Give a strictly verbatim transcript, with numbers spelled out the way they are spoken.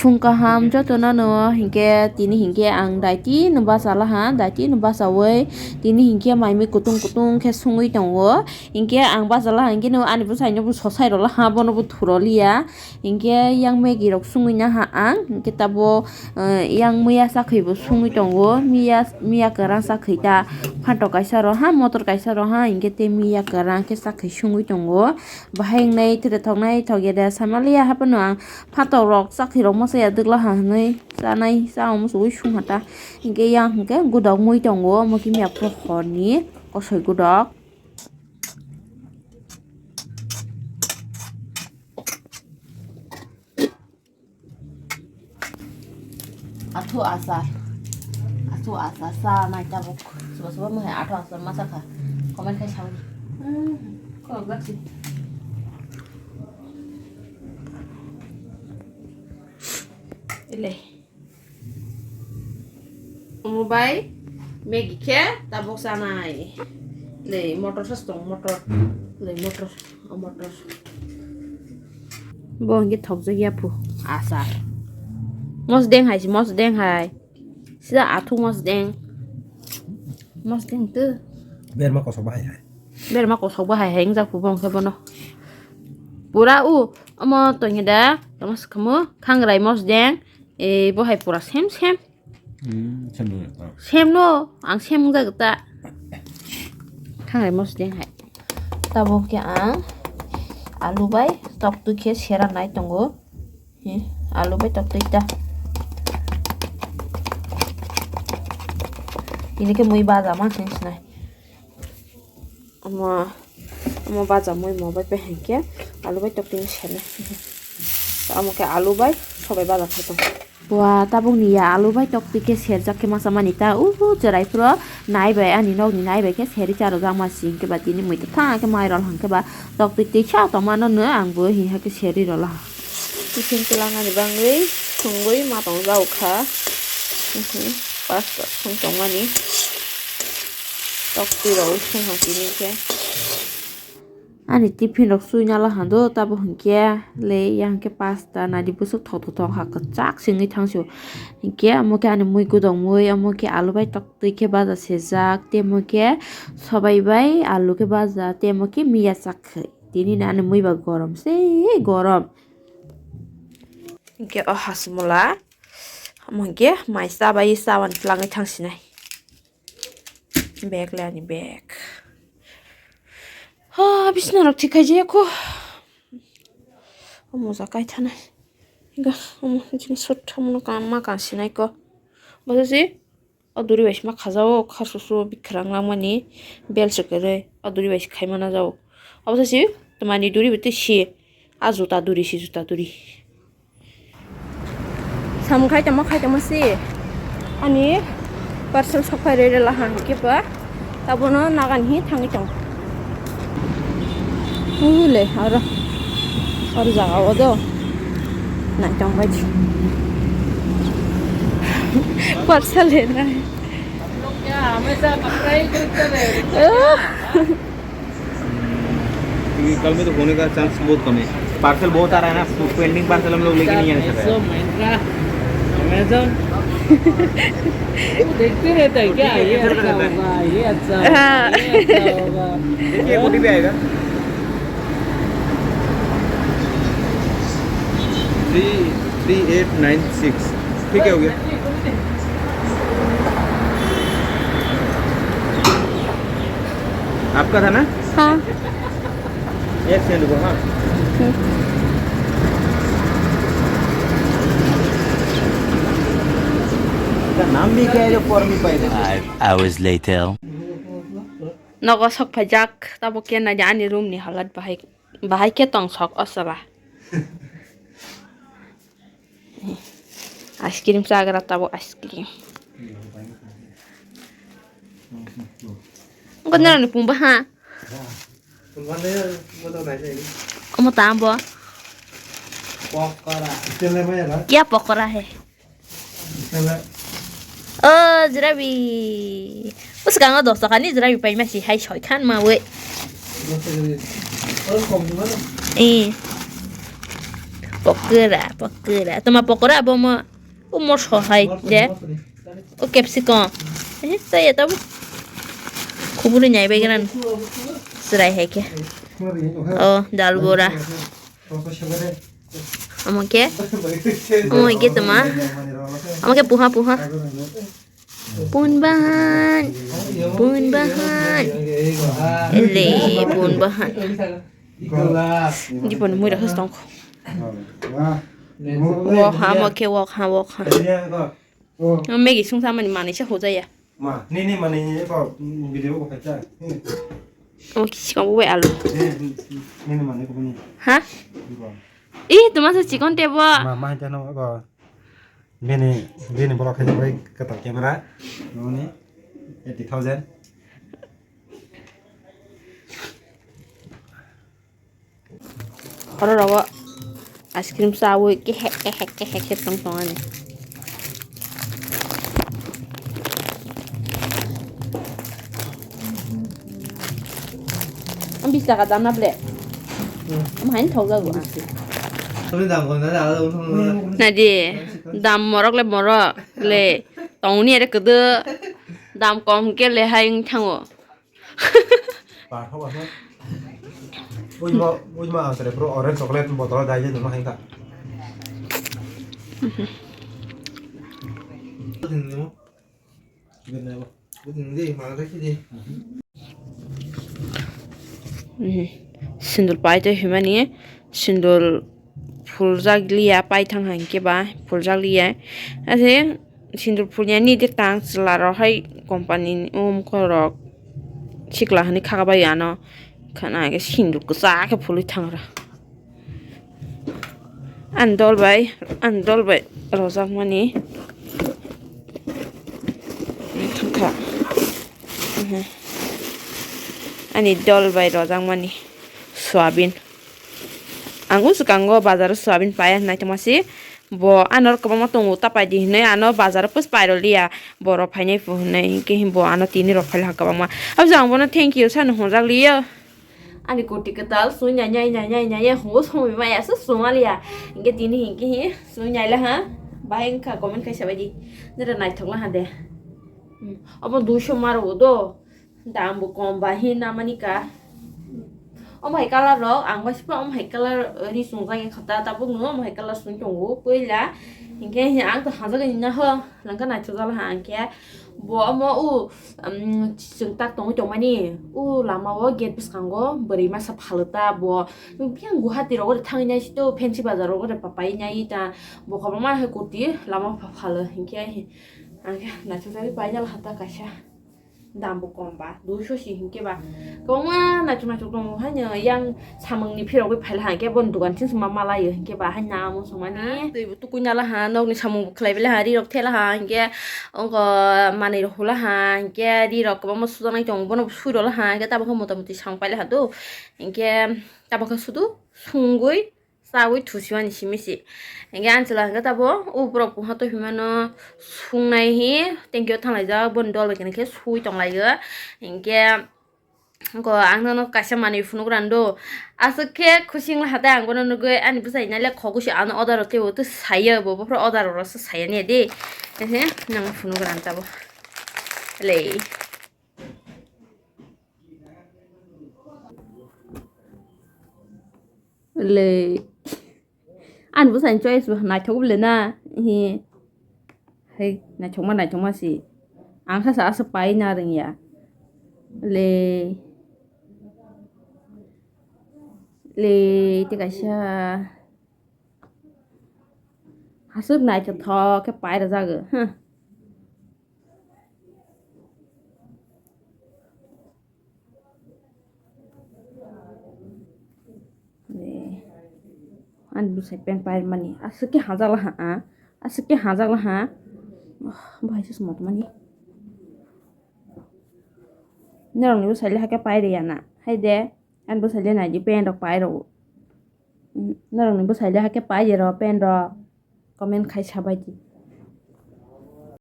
Phung kaham jotono no hinkhe tini hinkhe ang daiti no bachalaha, daiti no bachawi tini hinkhe maimui kutung kutung khe sungwi tongo. Hinkhe ang bachalaha hinkhe no ani bwsaino bo sosai rwlaha, bono bo thuroliya. Hinkhe yang Maggie rok sungwi naha ang, hinkhe tabo, eh, yang muya sakhwi bo sungwi tongo, miya, miya kwrang sakhwi ta phantok kaisa rw ha, motor kaisa rw ha, hinkhe tei miya kwrang khe sakhwi sungwi tongo. Bahai wngnai tei thoknai thok ya de samaliya haphano ang phantok rok sakhwi rok masa ya dwgla ha hwnwi chanai cha omo sugui sung ha ta. Hinkhe yang hinkhe godok mui tongo, omo khe miya phuru horni kosoi godok. Athu achar. Athu achar cha nai tabuk. Sobo sobo mo hai athu achar ma cha kha. Comment khai sawi. Hmm, kok gak sih. Ile. Omo bai Maggie khe tabuk chanai. Nei motor sas tong motor. Nei motor, o motor. Bo hwnkhe thokjak ya phu achar. Mosdeng hai se, mosdeng hai. Sida athuk mosdeng. Mosdeng tu. Berma kosok bahai hai. Berma kosok bahai hai wngjak phu bo hwnkhe bono. Pura u omo tongya da. Tamo swkhamu khangrai mosdeng. E, bo hai pura sem sem. Hmm, sem nung ya, ah. Sem no, ang sem wng jagw ta. Khangrai mosdeng hai. Tabuk khe ang alu bai toktwi khe sera nai tongo. He, alu bai toktwi ta. Ini khe mui baja ma sini sinai. Omo, omo baja mui mo bai pai hinkhe alu bai toktwi ni sernai. Omo khe alu bai sobai baja khai tong. Wa tabuk ni ya alu bai toktwi khe serjak khe masa mani ta. Uhu cherai phuru nai bai ani nok ni nai bai khe seri cha rwjak ma si hinkhe ba tini mui ta thang khe mai rol hinkhe ba toktwi twi sa tong mano no ang bo hinkhe seri rwla. Tiffin twlang ani bangwi sungwi ma tong jao kha. Uhu, pasta sung tong mani. Toktwi rw sung ha tini khe. Ani tiffin rok sui nala hando tabo hinkhe le yang khe pasta nadi bwswk thok thok thok ha kwchak singwi thang sio. Hinkhe amo khe ani mui gudok mui amo khe alu bai toktwi khe baja sejak tei amo khe sobai bai alu khe baja tei amo khe miya chak khai. Tini ani mui ba gorom se gorom. Hinkhe o hasmula amo hinkhe mai chabai chawan twlangwi thang sinai. Bag le ani bag. Ha, bisna rok thik khai jaya ko. O moja kai thanai. Ga, omo jini sot thamono ka, ma ka sinai ko. Bosa si, o duri bai sima khaja o, kha susu bikrang langmani, bel se kwrwi, o duri bai se khai mana jao. Obo si, tamani duri bai tei si, a juta duri si, juta duri. Samung khai tongma khai tongma si ani parcel sok phai rwi rwla ha hinkhe ba tabono nagan hi thangwi tong. Ule aro aro jaga o do nai tong bai di parcel le nai. क्योंकि कल में तो होने का चांस बहुत कम है। पार्सल बहुत आ रहा है ना, पेंडिंग पार्सल हम लोग लेके नहीं आ सकते। Amazon। वो देखते रहता है क्या? ये अच्छा होगा, ये अच्छा होगा, ये अच्छा होगा। देखिए, ओटीपी आएगा। Three three eight nine six. ठीक है, हो गया। आपका था ना? हाँ। एक सेकंड रुको, हाँ। इसका नाम भी क्या है जो फॉर्म में पाएगा? Five hours later. Nogo sok phaijak, tabo khe naidi ani room ni halat bahai, bahai khe tong sok o chwla. Ice cream chagra tabo ice cream. Wngkha norokni pungba ha? Omo tamo bo? Pokora. Kya pokora hai? O jirabi. Bwskango dos taka ni jirabi paima si hai soi khan ma we. Eh. Pokora, pokora. Toma pokora abo mo, o moso hai je. O capsicum. Eh, ta ya ta bo. Khuburi nyai bai gran. Serai hai ke. O dal bora. Omo ke? Omo ke toma? Omo ke puha puha? Pun bahan. Pun bahan. Le pun bahan. Di pun mui rakhas tongkho. Wok ha, omo ke wok ha, wok ha. Maggie sung samani manwi se hojaya. Ma, nini mani ni ko video ko phacha. Omo kisikam bo bai alu. Nini mani ko ni. Ha? Ih, tuma se chikon tebo. Ma, ma jano ko. Bini, bini bolok khai bai katal camera. Noni eighty thousand. Oro rogo ice cream chawi kehek kehek kehek khe tong tong ani. Am bis taka dam na ble. Am hain thok jago. Nadi dam morok le morok le tongni are kudu dam kom ke le hai wng thango. Parho ba. Ui ma, ui ma, ang sere bro orange chocolate botol dai je numa hengka. Sindul pai to himani sindul phuljak liya, paithang hai khe ba phuljak liya. Ase sindur phulya ni de tang chwla rok hai company ni um korok sikla hinui kha bai ano khana khe sindur kwchak khe phulwi thang rw. Ani dol bai, ani dol bai rojak mani thang kha. Ani dol bai rojak mani soyabin. Ang o swkango bazar o soyabin paiya hinai tongma si. Bo ano kwbangma tongo, ta paidi hinwi ano bazar o pus pairok liya, borok phainai pho hinwi, hinkhe bo ano tini rok phailaha kwbangma. Aboni jagao bono thank you sano hwnjak liya. Ani koti kwtal sui nai nai nai nai nai hungo somoi maya se suma liya. Hinkhe tini hinkhe hi sui nai laha. Bahai wngkha comment khaisa baidi. Nera naithok laha de. Hmm. Obo duiso ma rwo do. Dam bo kom ba hin na mani ka. Omo hai colour rok ang bai sipha omo hai colour, eh, ri chungjak ya kha ta, tabuk no omo hai colour sung tongo puila. Hinkhe ang to hajagwi na ho langkha naithok jala ha hinkhe bo omo u, um, chwng tak tongwi tongmani u lama o gate bwskango bwrwi masa phalwi ta bo biyang Guwahati rogo thangwi nai sito fancy bazar rogo papai nai ta bo kwbangma hai kurti lama pha phalwi hinkhe ang khe naithok jagwi paina laha ta kaisa. Dam bo kom ba, duiso si hinkhe ba. Kwbangma naithok naithok tongo haino yang samung ni phirogwi phaila hinkhe boni dogan sing sima malaio hinkhe ba haino amo songmani. Twi bo tukui nala ha, nokni samung bo khlai bela ha, ri rok thela ha hinkhe ongko manwi rok hula ha hinkhe ri rok kwbangma sujaknai tongo bono bo sui rola ha hinkhe tabukhe mota moti samung paila ha do hinkhe tabukhe sudu sungwi. Chawi thusiwani simi se. Hinkhe ang chwla hinkhe tabo, o borok buha tongphimano sungnai hi, tengkio thanglaijak, boni dol bai khe sui tonglaio. Hinkhe, ang nono kaisa manwi phunuk rando. Aswk khe khusi wngla hatai ang bono nugwi, ani bwsai nai le khogwi se ano order rw teibo tei saiya, bo bophuru order rw se saiya niya de. Hinkhe, nang phunuk rang tabo. Lei. Le. Ani bwsani choice bo naithok bole na. Hi. Hai, naithokma, naithokma si. Ang kha sa asa pai na rwngya. Le. Le, tei kaisa. Aswk naithothok khe pai rwjago, huh. Ani bwsai pant pai mani aswk khe hajak laha, ah, aswk khe hajak laha, oh, bahai se sumok mani. Norok ni bwsai le hakhe pai rwya na, hai de, ani bwsai le nai di pant rok pai rw. Norok ni bwsai le hakhe pai de rw pant rok, comment khai sa bai di.